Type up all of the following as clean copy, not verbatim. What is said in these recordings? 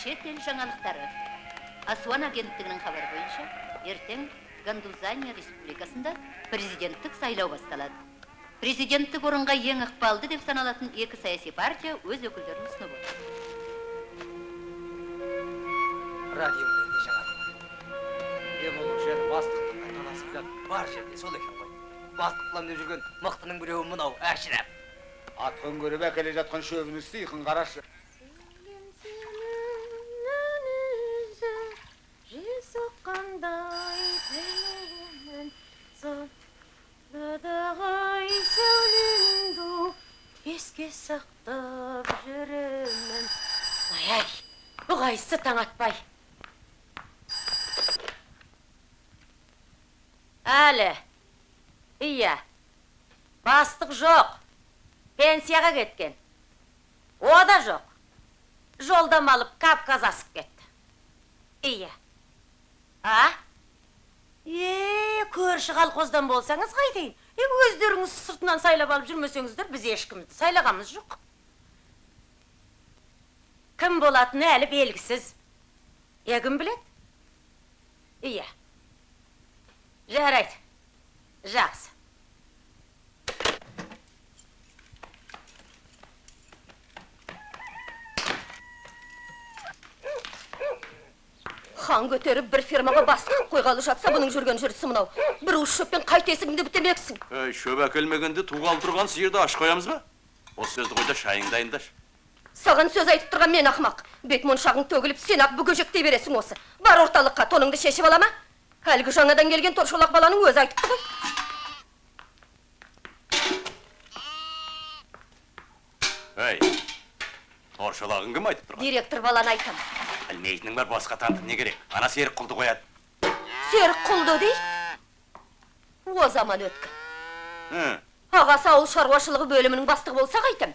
Шет ел жаңалықтары. Асуан агенттігінің хабары бойынша, ертең Гандузания Республикасында президенттік сайлау басталады. Президенттік орынға ең ықпалды деп саналатын екі саяси партия өз өкілдерін ұсынып отыр. Радионың не жаңалығы бар? Мен оның жері бастықтыққа таласып жатып, бар жерде сол екен ғой. Бастық қыламын деп жүрген мықтының біреуі мынау, Әшірап. Ат көңгеріп әкеле жатқан шөбінің сиқын қарашы. Жел соққандай тілімін, садағай сәулеңді еске сақтап жүремін. Ай-ай, бұғайсы таң атпай. Әлі, иә, бастық жоқ, пенсияға кеткен. О да жоқ, жолдам алып Кавказ асып кетті. Иә. А? Көрші колхоздан болсаңыз қайтейін. Өздеріңіз сыртынан сайлап алып жүрмесеңіздер, біз ешкімді сайлағанымыз жоқ. Кім болатыны әлі белгісіз. Кім біледі? Иә. Жарайды. Жақсы. Хан көтеріп бір фермаға бастық қойғалы жатса, бұның жүрген жүрісі мынау. Бір уыс шөппен қайта есігіңді бітемексің. Әй, шөп әкелмегенде туғалы тұрған сиырды аш қоямыз ба? Осы сөзді қой да шайыңды дайындашы. Саған сөз айтып тұрған мен ақымақ. Бет моншағың төгіліп, сен ақ бүгежектей бересің осы. Бар орталыққа тоныңды шешіп ала ма? Әлгі жаңадан келген торшолақ баланың өзі айтыпты ғой. Әй, торшолағын кім айтып тұрған? Директор баланы айтам. Білмейтінің бар, басқа танытып не керек? Ана Серік құлды қояды. Серік құлды дей? О заман өткен. Ағасы ауыл шаруашылығы бөлімінің бастығы болса қайтем.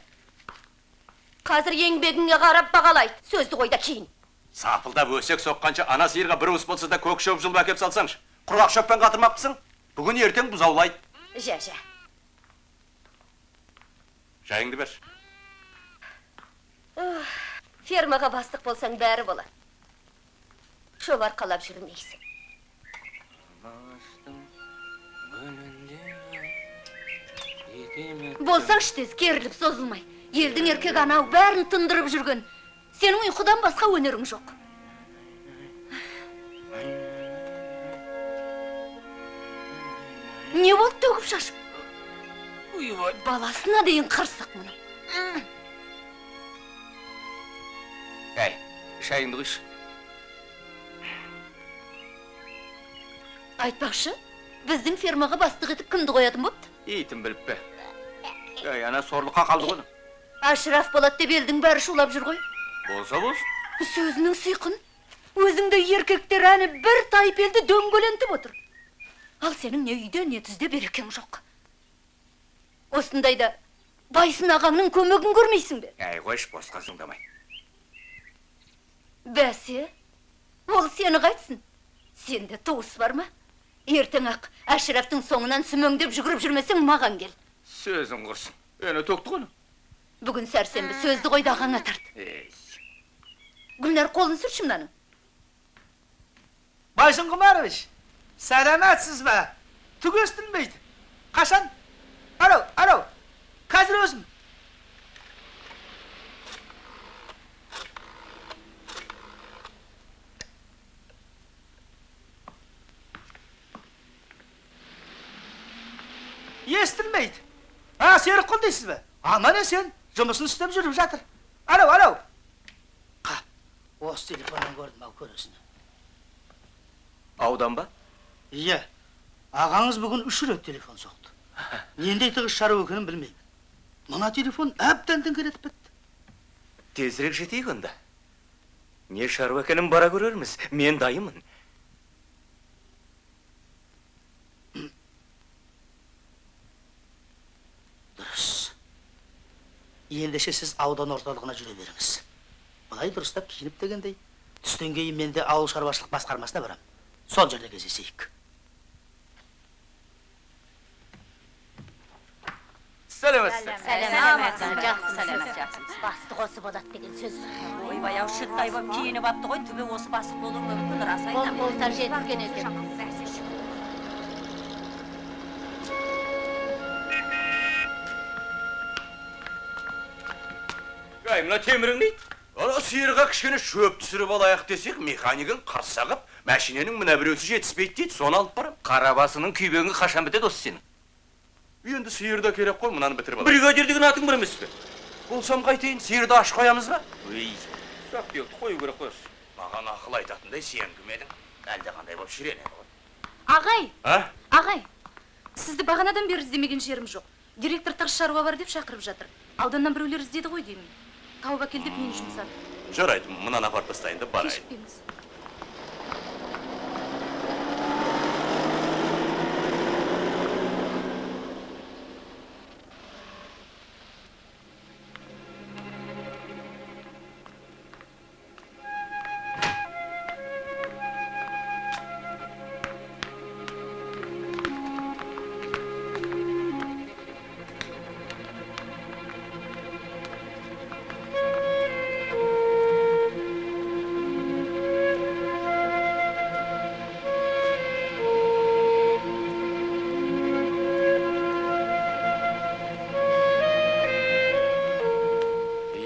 Қазір еңбегіңе қарап бағалайды, сөзді қой да кейін. Сапылдап өсек соққанша ана сиырға бір уыс болса да көк шөп жұлып әкеп салсаңшы. Құрғақ шөппен қатырмаппысың? Бүгін ертең бұзаулайды. Жә, жә. Жайыңды берші. Фермаға бастық болсаң бәрі болады. Шөп арқалап жүрмейсің. Болсаңшы тез, керіліп созылмай. Елдің еркек анау бәрін тындырып жүрген. Сенің ұйқыдан басқа өнерің жоқ. Не болды төгіп шашып? Баласына дейін қырсық мұның. Әй, шайыңды құйшы. Айтпақшы, біздің фермаға бастық етіп кімді қоятын бопты? Итім біліп пе? Әй, ана сорлыққа қалды ғой. Ашраф болады деп елдің бәрі шулап жүр ғой. Болса болсын. Сөзінің сиқын. Өзіңді еркектер әні бір тайып елді дөңгелентіп отыр. Ал сенің не үйде, не түзде берекең жоқ. Осындайда Байсын ағаңның көмегін көрмейсің бе? Әй, қойшы, босқа зыңдамай. Бәсе, ол сені қайтсын? Сенде туыс бар ма? Ертең ақ Әшірафтың соңынан сүмеңдеп жүгіріп жүрмесең маған кел. Сөзің құрсын. Әне төкті ғой. Бүгін сәрсенбі, сөзді қойды ағаңа тарт. Ей. Гүлнар, қолын сүрші мынаның. Байсын Құмарович, сәлеметсіз бе? Түк естілмейді. Қашан? Алло, алло, қазір өзім. Естілмейді. А, Серік құл дейсіз бе? Аман есен, жұмысын істеп жүріп жатыр. Алло, алло. Қап, осы телефоннан көрдім ау, көресін. Аудан ба? Иә, ағаңыз бүгін 3 рет телефон соқты. Нендей тығыз шаруа екенін білмеймін. Мына телефон әбден діңгіретіп бітті. Тезірек жетейік онда. Не шаруа екенін бара көрерміз. Мен дайынмын. Дұрыс. Ендеше сіз аудан орталығына жүре беріңіз. Былай дұрыстап киініп дегендей, түстен кейін мен де ауыл шаруашылық басқармасына барам. Сол жерде кездесейік. Сәлеметсіз. Сәлеметсіз. Жақсымыз. Бастық осы болады деген сөз. Ойбай ау, шыттай боп киініп апты ғой, түбі осы бастық болуы мүмкін, рас айтамын. Болса жетіскен екен. Әй, мына темірің не? Ана сиырға кішкене шөп түсіріп алайық десек, механигін қарсы қып, мәшиненің мына біреусі жетіспейді дейді, соны алып барам. Қара басының күйбеңі қашан бітеді осы сенің? Енді сиыр да керек қой, мынаны бітіріп алайық. Бригадир деген атың бар емес пе? Болсам қайтейін, сиырды аш қоямыз ба? Үй, ұсақ түйекті қою керек қой осы. Маған ақыл айтатындай сен кім едің? Әлде қандай боп шіренеді ғой. Ағай, А? ағай, сізді бағанадан бері іздемеген жерім жоқ. Директор тығыз шаруа бар деп шақырып жатыр. Ауданнан біреулер іздеді ғой деймін. Тауып әкел деп мені жұмсады. Жарайды, мынаны апарып тастайын да барайын. Кешікпеңіз.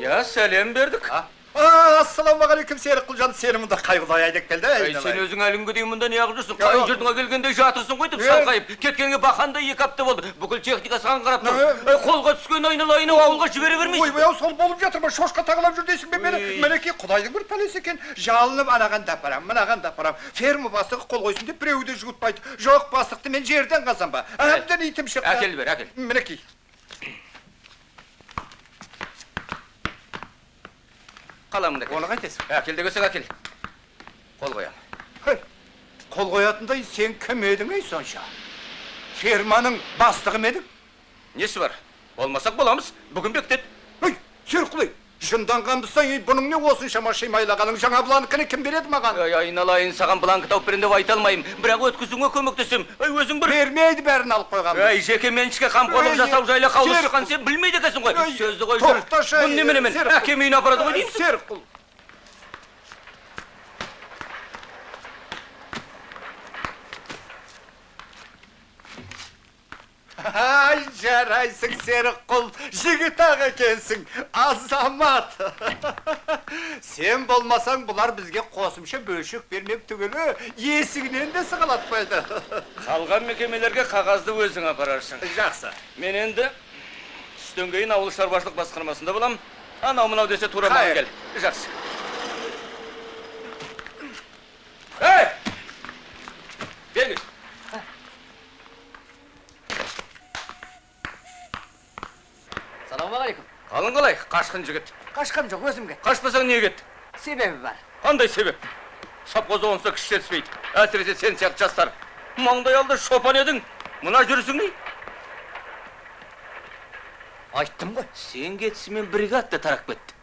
Я сәлем бердік. Ассалаумағалейкум, Серікқұлжан, сені мұнда қай құдай айдап келді? Әй, сен өзің әлі күнге дейін мұнда неғып жүрсің? Қай жұртыңа келгенде жатырсың ғой деп шалқайып. Кеткенге бақандай 2 апта болды. Бүкіл техника саған қарап тұр. Әй, қолға түскен айналайын ауылға жібере бермейсің. Ойбай ау, сол болып жатыр ма? Шошқа тағалап жүр дейсің бе мені? Мінекей, құдайдың бір пәлесі екен. Жалынып анаған да апарам, мынаған да апарам. Ферма бастығы қол қойсын деп біреуі де жуытпайды. Жоқ, бастықты мен жерден қазам ба? Әбден итім шықты. Әкел бер, әкел. Мінекей. Қаламыңды әкел. Оны қайтесің? Әкел дегесең әкел. Қол қоям. Хей, қол қоятындай сен кім едің ей сонша? Ферманың бастығы ма едің? Несі бар? Болмасақ боламыз. Бүгін бекітеді. Ей, Серікқұл, жынданғанбысың, ей, бұның не осыншама шимайлағаның? Жаңа бланкіні кім береді маған? Ей, айналайын, саған бланк тауып беремін деп айта алмаймын. Бірақ өткізуіңе көмектесем. Ей, өзің бір... Бермейді, бәрін алып қойғанбыз. Ей, жеке меншікке қамқорлық жасау жайлы қаулы шыққан сен білмейді екенсің ғой. Сөзді қой жүр. Тоқташы, Бұны неменемен? Әкем үйіне апарады ғой деймісің? Серікқұл. Ай, жарайсың, Серікқұл, жігіт ақ екенсің, азамат. Сен болмасаң, бұлар бізге қосымша бөлшек бермек түгілі, есігінен де сығалатпайды. Қалған мекемелерге қағазды өзің апарарсың. Жақсы. Мен енді түстен кейін ауыл шаруашылық басқармасында болам. Анау мынау десе тура маған кел. Жақсы. Ей! Бергіш. Саламағалейкум. Қалың қалай, қашқын жігіт? Қашқам жоқ, өзім кеттім. Қашпасаң неге кетті? Себебі бар. Қандай себеп? Совхозда онсыз кіші жетіспейді. Әсіресе сен сияқты жастар. Маңдай алды шопан едің. Мына жүрісің не? Айттым ғой. Сен кетісімен бригада тарап кетті.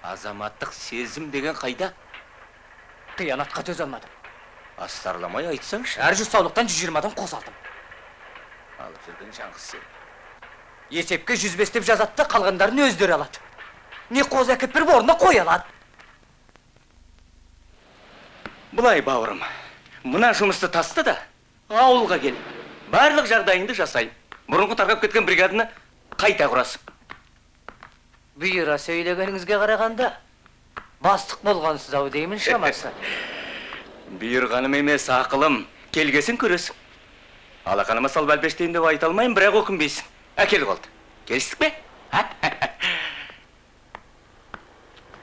Азаматтық сезім деген қайда? Қиянатқа төзе алмадым. Астарламай айтсаңшы. Әр 100 саулықтан 120-дан қос алдым. Алып жүрген жаңғыз сен. Есепке 105 деп жазады да, қалғандарын өздері алады. Не қоз әкеп беріп орнына қоя алады. Былай, бауырым, мына жұмысты таста да ауылға кел. Барлық жағдайыңды жасайын. Бұрынғы тарқап кеткен бригаданы қайта құрасың. Бұйыра сөйлегеніңізге қарағанда бастық болғансыз ау деймін шамасы. Бұйырғаным емес, ақылым. Келгесін көресің. Алақаныма салып әлпештейін деп айта алмаймын, бірақ өкінбейсің. Әкел қолды. Келістік пе?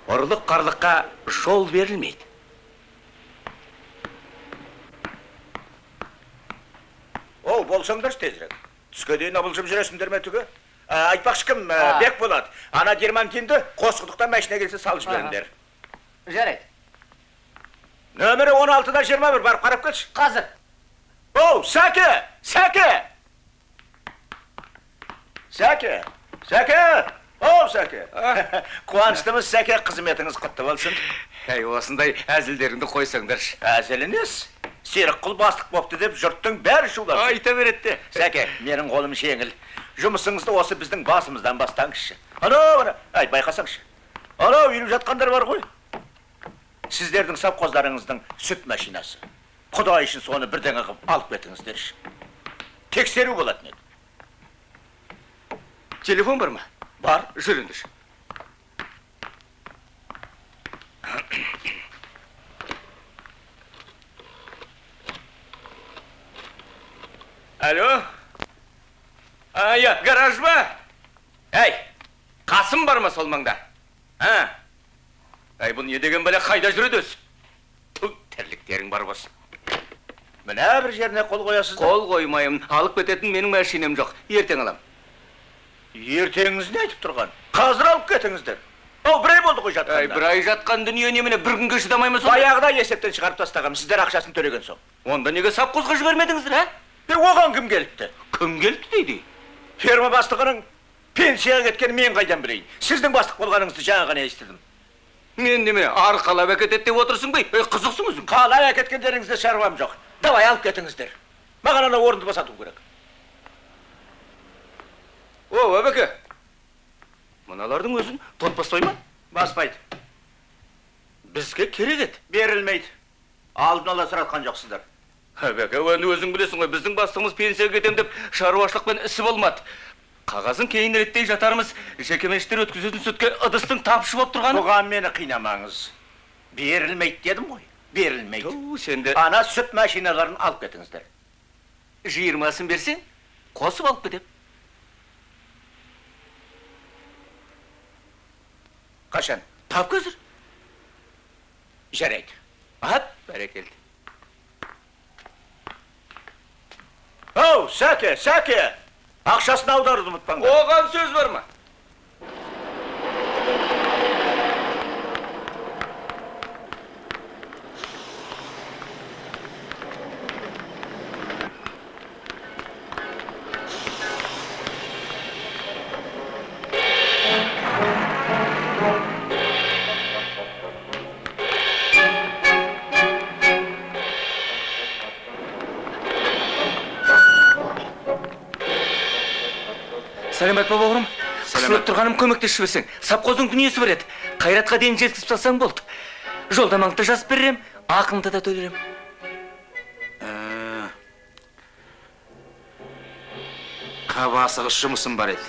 Ұрлық қарлыққа жол берілмейді. Оу, болсаңдаршы тезірек. Түске дейін абылжып жүресіңдер ме түгі? Айтпақшы кім, Бек болады. Ана дермантинді Қосқұдықтан машина келсе салып жіберіңдер. Жарайды. Нөмірі 16-да 21, барып қарап келші. Қазір. Оу, Сәке! Сәке! Сәке! Сәке! Оу, Сәке! Қуаныштымыз, Сәке, қызметіңіз құтты болсын. Әй, осындай әзілдеріңді қойсаңдаршы. Әзіл емес. Серікқұл бастық бопты деп жұрттың бәрі шулап. Айта береді де. Сәке, менің қолым жеңіл. Жұмысыңызды осы біздің басымыздан бастаңызшы. Анау, ана, ай, байқасаңшы. Анау үйіліп жатқандар бар ғой. Сіздердің совхоздарыңыздың сүт машинасы. Құдай үшін соны бірдеңе қылып алып кетіңіздерші. Тексеру болатын еді. Телефон бар ма? Бар. Жүр ендеше. Алло? Ая, гараж ба? Әй, Қасым бар ма сол маңда? А? Әй, бұл не деген бәле, қайда жүреді өзі? Тү, тірліктерің бар болсын. Міне бір жеріне қол қоясыз да? Қол қоймаймын, алып кететін менің машинам жоқ. Ертең алам. Ертеңіңіз не айтып тұрған? Қазір алып кетіңіздер. Ау, бір ай болды ғой жатқанда. Әй, бір ай жатқан дүние немене, бір күнге шыдамай ма сонда? Баяғыда есептен шығарып тастағам, сіздер ақшасын төлеген соң. Онда неге совхозға жібермедіңіздер, ә? Оған кім келіпті? Кім келіпті дейді? Ферма бастығының пенсияға кеткенін мен қайдан білейін? Сіздің бастық болғаныңызды жаңа ғана естідім. Мен неме, арқалап әкетеді деп отырсың ба? Ей, қызықсың өзің. Қалай әкеткендеріңізде шаруам жоқ. Давай алып кетіңіздер. Маған ана орынды босату керек. О, Әбеке. Мыналардың өзін тот баспай ма? Баспайды. Бізге керек еді. Берілмейді. Алдын ала сұратқан жоқсыздар. Әбеке, енді өзің білесің ғой, біздің бастығымыз пенсияға кетем деп шаруашылықпен ісі болмады. Қағазын кейін реттей жатармыз, жекеменшіктер өткізетін сүтке ыдыстың тапшы болып тұрғаны. Бұған мені қинамаңыз. Берілмейді дедім ғой, берілмейді. Ту, сен де. Ана сүт машиналарын алып кетіңіздер. 20-сын берсең, қосып алып кетем. Қашан? Тап қазір. Жарайды. Ап, бәрекелді. Оу, Сәке, Сәке! Ақшасын аударуды ұмытпаңдар. Оған сөз бар ма? Сәлемет ба, бауырым? Қысылып тұрғаным көмектесіп жіберсең. Совхоздың дүниесі бар еді. Қайратқа дейін жеткізіп салсаң болды. Жолдамаңды жазып беререм, ақыңды да төлерем. Қап асығыс жұмысым бар еді.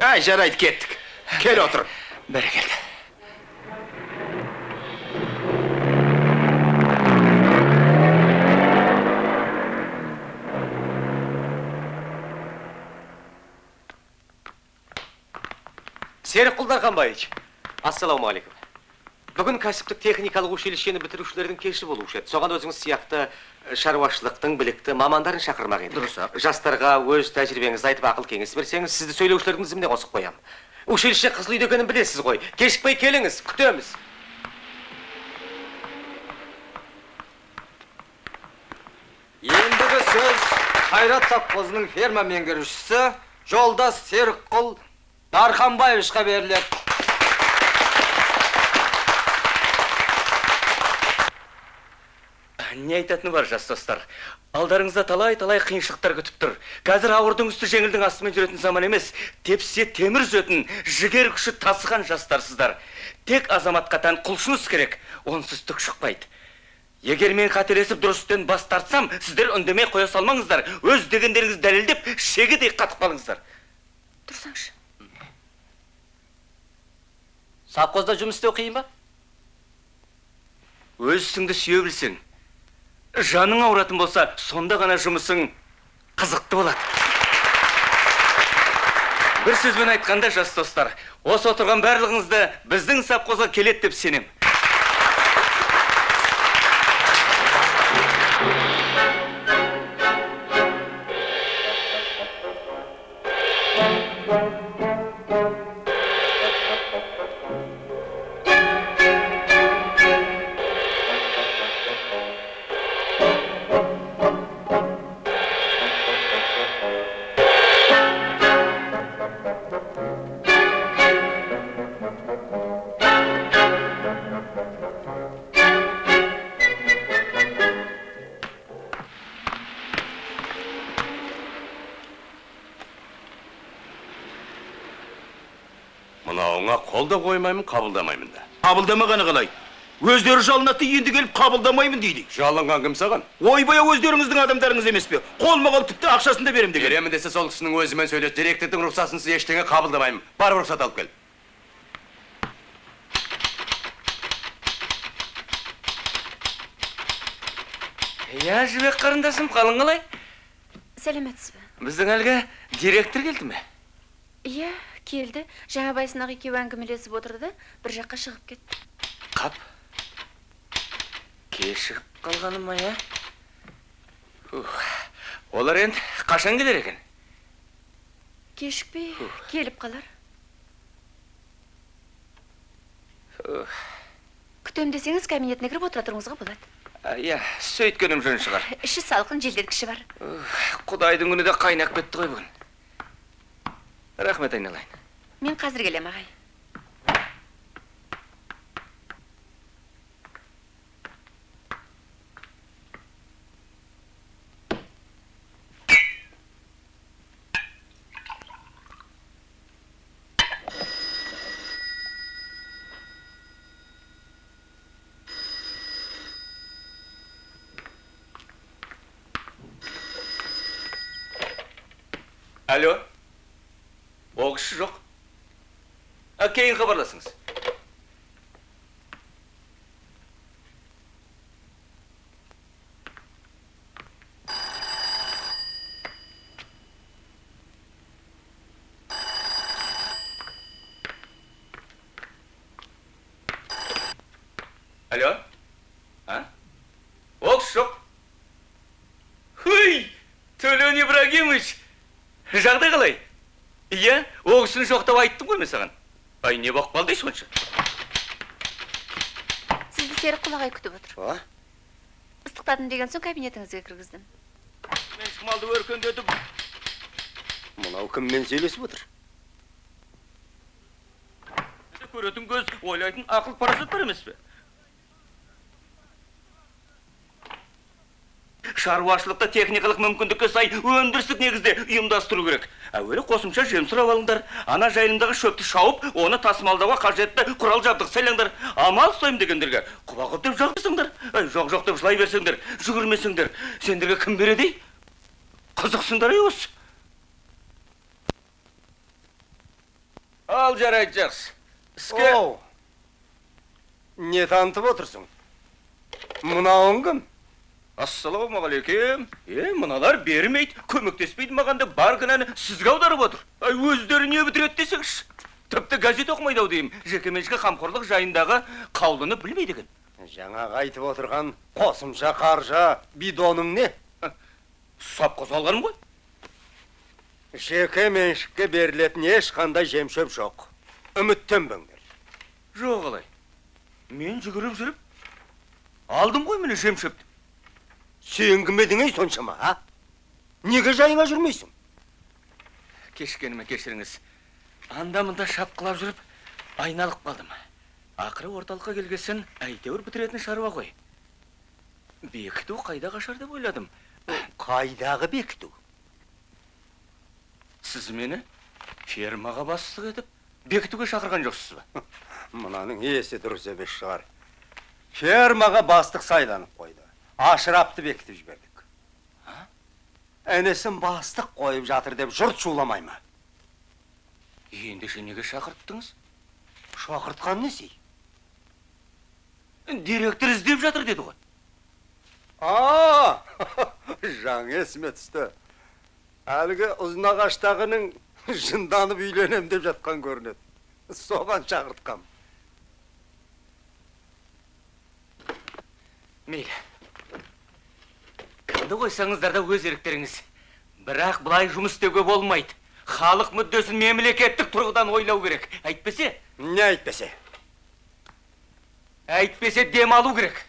Әй, жарайды, кеттік. Кел отыр. Бәрекелді. Серікқұл Дарханбаевич, ассалаумағалейкум. Бүгін кәсіптік техникалық училищені бітірушілердің кеші болушы еді. Соған өзіңіз сияқты шаруашылықтың білікті мамандарын шақырмақ едік. Дұрыс-ақ. Жастарға өз тәжірибеңізді айтып ақыл кеңес берсеңіз, сізді сөйлеушілердің тізіміне қосып қоямын. Училище қызыл үйде екенін білесіз ғой. Кешікпей келіңіз, күтеміз. Ендігі сөз Қайрат совхозының ферма меңгерушісі жолдас Серікқұл Дарханбаевичқа беріледі. Не айтатыны бар, жас достар? Алдарыңызда талай-талай қиыншылықтар күтіп тұр. Қазір ауырдың үсті жеңілдің астымен жүретін заман емес. Тепсе темір үзетін, жігер күші тасыған жастарсыздар. Тек азаматқа тән құлшыныс керек, онсыз түк шықпайды. Егер мен қателесіп дұрыс істен бас тартсам, сіздер үндемей қоя салмаңыздар. Өз дегендеріңізді дәлелдеп, шегедей қатып қалыңыздар. Тұрсаңшы. Совхозда жұмыс істеу қиын ба? Өз ісіңді сүйе білсең, жаның ауыратын болса, сонда ғана жұмысың қызықты болады. Бір сөзбен айтқанда, жас достар, осы отырған барлығыңызды біздің совхозға келеді деп сенем. Бұға қол да қоймаймын, қабылдамаймын да. Қабылдамағаны қалай? Өздері жалынады, енді келіп қабылдамаймын дейді. Жалынған кім саған? Ойбай, өздеріңіздің адамдарыңыз емес пе? Қолма-қол тіпті ақшасын да берем деген. Беремін десе сол кісінің өзімен сөйлес. Директордың рұқсатынсыз ештеңе қабылдамаймын. Барып рұқсат алып кел. Иә, Жібек қарындасым, қалың қалай? Сәлеметсіз бе? Біздің әлгі директор келді ме? Иә, келді. Жаңа Байсынақ екеуі әңгімелесіп отырды да, бір жаққа шығып кетті. Қап. Кешігіп қалғаным ма, иә? Олар енді қашан келер екен? Кешікпей келіп қалар. Күтем десеңіз, кабинетіне кіріп отыра тұрыңызға болады. Иә, сөйткенім жөн шығар. Іші салқын, желдеткіші бар. Құдайдың күні де қайнап кетті ғой бүгін. Рахмет айналайын. Мен қазір келем, ағай. Алло, ол кісі жоқ. Кейін хабарласыңыз. Алло, а? Ол кісі жоқ. Хүй, Төлен Ибрагимович! Жағдай қалай? Иә, ол кісіні жоқ деп айттым ғой мен саған. Ай, не боқ қалды сонша? Сізді Серікқұл ағай күтіп отыр. Ыстықтадым деген соң кабинетіңізге кіргіздім. Мен шымалды өркендетіп. Мынау кіммен сөйлесіп отыр? Көретін көз, ойлайтын ақыл парасат бар емес пе? Шаруашылықта техникалық мүмкіндікке сай өндірістік негізде ұйымдастыру керек. Әуелі қосымша жем сұрап алыңдар. Ана жайылымдағы шөпті шауып, оны тасымалдауға қажетті құрал жабдық сайлаңдар. Амал ұстаймын дегендерге құба-құп деп жағдысыңдар. Жоқ, жоқ деп жылай берсеңдер, жүгірмесеңдер. Сендерге кім береді? Қызықсыңдар ей осы. Ал жарайды, жақсы. Іске... Оу! Не танытып отырсың? Мынауың кім? Ассалаумағалейкум. Мыналар бермейді, көмектеспейді маған деп бар кінәні сізге аударып отыр. Ай, өздері не бітіреді десеңші. Тіпті газет оқымайды ау деймін. Жекеменшік қамқорлық жайындағы қаулыны білмейді екен. Жаңағы айтып отырған қосымша қаржы бидоның не? Сапқоз алғаным ғой. Жеке меншікке берілетін ешқандай жемшөп жоқ. Үміттенбеңдер. Жоқ қалай. Мен жүгіріп жүріп алдым ғой міне жемшөпті. Сен кім едің ей соншама, а? Неге жайыңа жүрмейсің? Кешкеніме кешіріңіз. Анда-мында шапқылап жүріп, айналып қалдым. Ақыры орталыққа келгесін әйтеуір бітіретін шаруа ғой. Бекіту қайда қашар деп ойладым. Қайдағы бекіту? Сіз мені фермаға бастық етіп, бекітуге шақырған жоқсыз ба? Мынаның есі дұрыс емес шығар. Фермаға бастық сайланып қойды. Ашырапты бекітіп жібердік. Інісін бастық қойып жатыр деп жұрт шуламай ма? Ендеше неге шақырттыңыз? Шақыртқан несі? Директор іздеп жатыр деді ғой. А, жаңа есіме түсті. Әлгі ұзынағаштағының жынданып үйленем деп жатқан көрінеді. Соған шақыртқам. Мейлі. Кімді қойсаңыздар да өз еріктеріңіз. Бірақ былай жұмыс істеуге болмайды. Халық мүддесін мемлекеттік тұрғыдан ойлау керек. Әйтпесе? Не әйтпесе? Әйтпесе дем алу керек.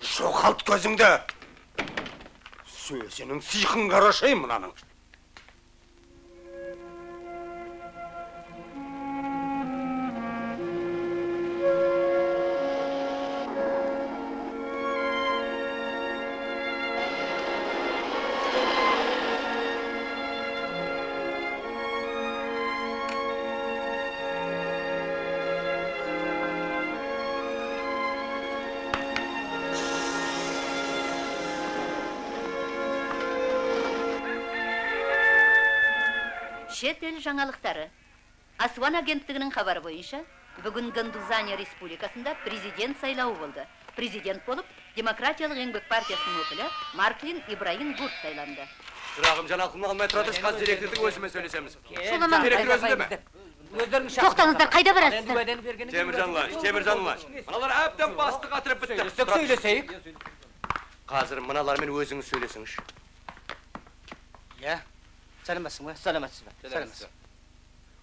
Жоғалт көзіңді! Сөзінің сиқын қарашай мынаның. Шет ел жаңалықтары. Асуан агенттігінің хабары бойынша, бүгін Гандузания Республикасында президент сайлауы болды. Президент болып, Демократиялық еңбек партиясының өкілі Марклин Ибраим Гурт сайланды. Шырағым, жаңалығымды алмай тұра тұршы, қазір директордың өзімен сөйлесеміз. Жоламан. Директор өзінде ме? Тоқтаңыздар, қайда барасыздар? Теміржан Ұланович, Теміржан Ұланович. Мыналар әбден басты қатырып бітті. Сөйлессек, сөйлесейік. Қазір мыналармен өзіңіз сөйлесіңізші. Иә, сәлеметсің бе? Сәлеметсіз бе? Сәлеметсіз.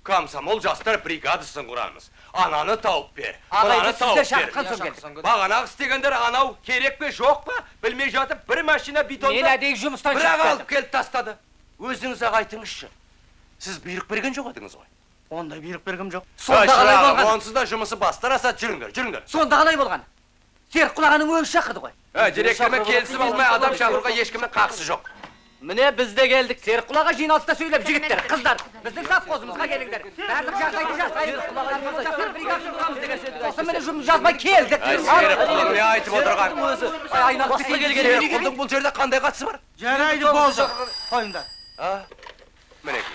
Комсомол жастар бригадасын құрамыз. Ананы тауып бер, Ағай, мынаны біз тауып сіздер бер. шақыртқан соң келдік. Бағанағы істегендер анау керек пе, жоқ па, білмей жатып бір машина бетонды Мен әдейі жұмыстан бірақ шығып алып келіп тастады. Өзіңіз ақ айтыңызшы. Сіз бұйрық берген жоқ едіңіз ғой. Ондай бұйрық бергім жоқ. Сонда қалай болған? Онсыз да жұмысы бастар аса, жүріңдер, жүріңдер. Сонда қалай болған? Серікқұл ағаның өзі шақырды ғой. Директормен келісіп алмай адам шақыруға ешкімнің қақысы жоқ. Міне біз де келдік. Серікқұл аға жиналыста сөйлеп, жігіттер, қыздар, біздің совхозымызға келіңдер. Барлық жағдайды жасаймыз. Жастар бригадасын құрамыз деген. Сосын міне жұмыс жазбай келдік. Серікқұлың не айтып отырған? Айналып кетейін. Серікқұлдың бұл жерде қандай қатысы бар? Жарайды, болды. Қойыңдар. Мінекей.